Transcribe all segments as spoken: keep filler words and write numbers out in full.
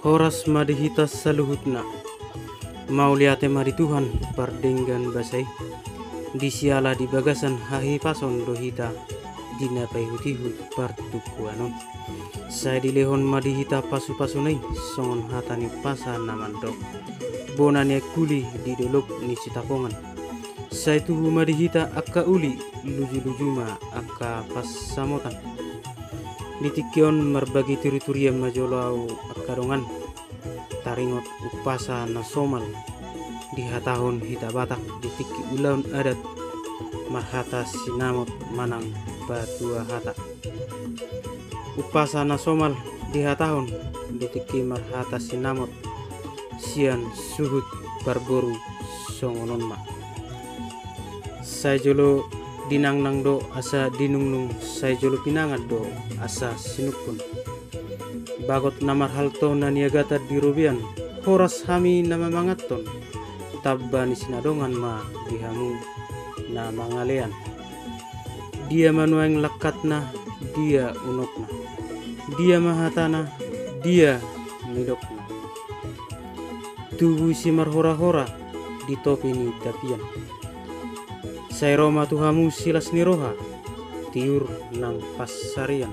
Horas ma di hita saluhutna. Mauliate ma di Tuhan pardenggan basa i. Di siala di bagasan hahipason do hita di na paihutihut partungkoan on. Sai dilehon ma di hita pasupasuna i songon hata ni umpasa na mandok: Bona ni aek puli di dolok ni Sitapongan. Sai tubu ma di hita angka uli, lujuluju ma angka pansamotan. Di tingki on marbagi turiturian ma jolo au angka dongan. Taringot umpasa na somal dihatahon hita Batak di tingki ulaon adat marhata sinamot manang patua hata. Umpasa na somal dihatahon di tingki marhata sinamot sian suhut parboru songon on ma: Sai jolo dinangnang do asa dinungnung, sai jolo pinangan do asa sinungkun. Bagot na marhalto na niagatan di robean, horas hami na mamanganhon, tamba ni sinadongan ma di hamu na mangalean. Dia ma nuaeng langkatna, dia unokna? Dia ma hatana, dia nidokna? Tubu simarhorahora di topi ni tapian. Sai ro ma tu hamu silas ni roha, tiur nang pansarian.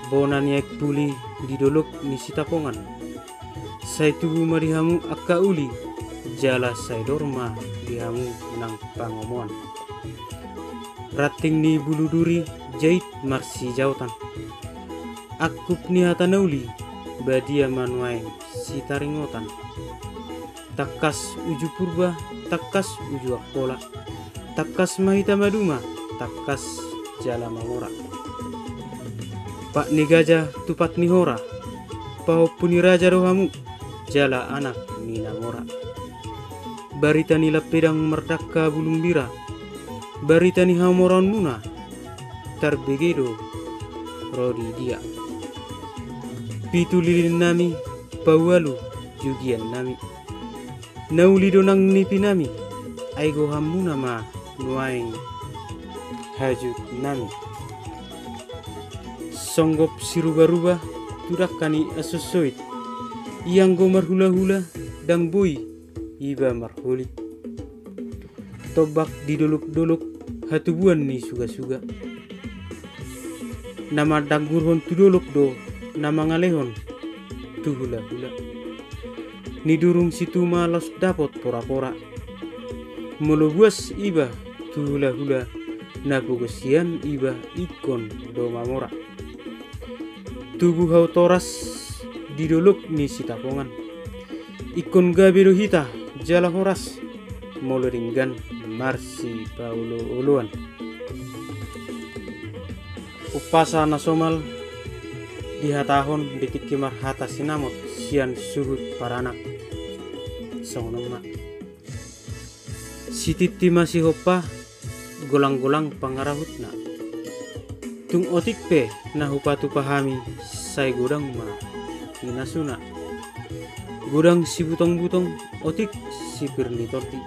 Bona ni aek puli di dolok ni Sitapongan. Sai tubu ma di hamu angka uli, jala sai dor ma di hamu nang pangomoan. Ranting ni bulu duri jait marsijaotan. Angkup ni hata na uli, badia ma nuaeng sitaringotan. Tangkas uju Purba, tangkas uju Angkola. Tangkas ma hita maduma, tangkas jala mamora. Pat ni gaja tu pat ni hora, pahompu ni raja do hamu, jala anak ni na mora. Barita ni lampedang mardangka bulung bira, barita ni hamoraonmuna, tarbege do ro di dia. Pitu lilinnami, paualu jugiannami. Na uli do nang nipinami, ai gohanmuna ma nuaeng hajutnami. Songgop sirubaruba tu dangka ni ansosoit, ianggo marhulahula ndang boi iba marholit. Tombak di dolokdolok hatubuan ni sugasuga. Na mandanggurhon tu dolok do na mangalehon tu hulahula. Nidurung situma laos dapot porapora. Molo buas iba tu hulahula, na pogos hian iba ingkon do mamora. Tubu hau toras di dolok ni Sitapongan. Ingkon gabe do hita jala horas molo denggan marsipaolooloan. Umpasa na somal dihatahon di tingki marhata sinamot sian suhut paranak. Songon on ma. Sitinti ma sihompa, golanggolang pangarahutna. Tung otik pe na hupatupa hami, sai godang ma pinasuna. Godang sibutongbutong, otik sipir ni tondi.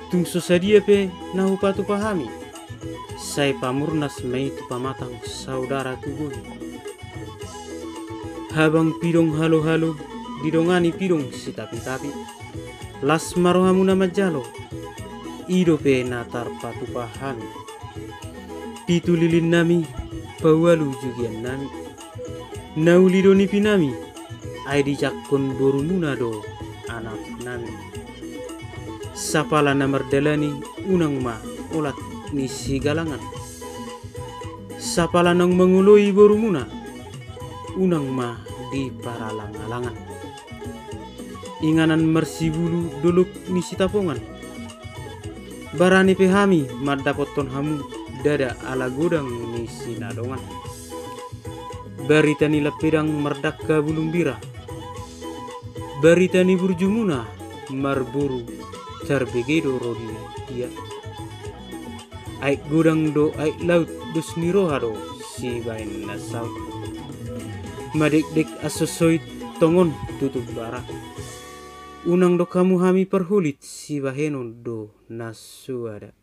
Tung so sadia pe na hupatupa hami, sai pamurnas ma i tu pamatang, saudara tu bohi. Habang pidong halohalo, didongani pidong sitapitapi. Las ma rohamuna manjalo, i dope na tarpatupa hami. Pitu lilinnami, paualu jugiannami. Na uli do nipinami, ai dijangkon borumuna do anaknami. Sapala na mardalani, unang ma olat ni sigalangan. Sapala naung mangoloi borumuna, unang ma diparalangalangan. Inganan marsibulu dolok ni Sitapongan. Barani pe hami mandapothon hamu, ndada ala godang ni sinadongan. Barita ni lampedang mardangka bulung bira. Barita ni burjumuna marboru, tarbege do ro di dia. Aek godang do aek laut, dos ni roha do sibahen na saut. Madekdek ansosoit tongon tutup bara. Unang dok hamu hami parholit, sibahenon do na suada.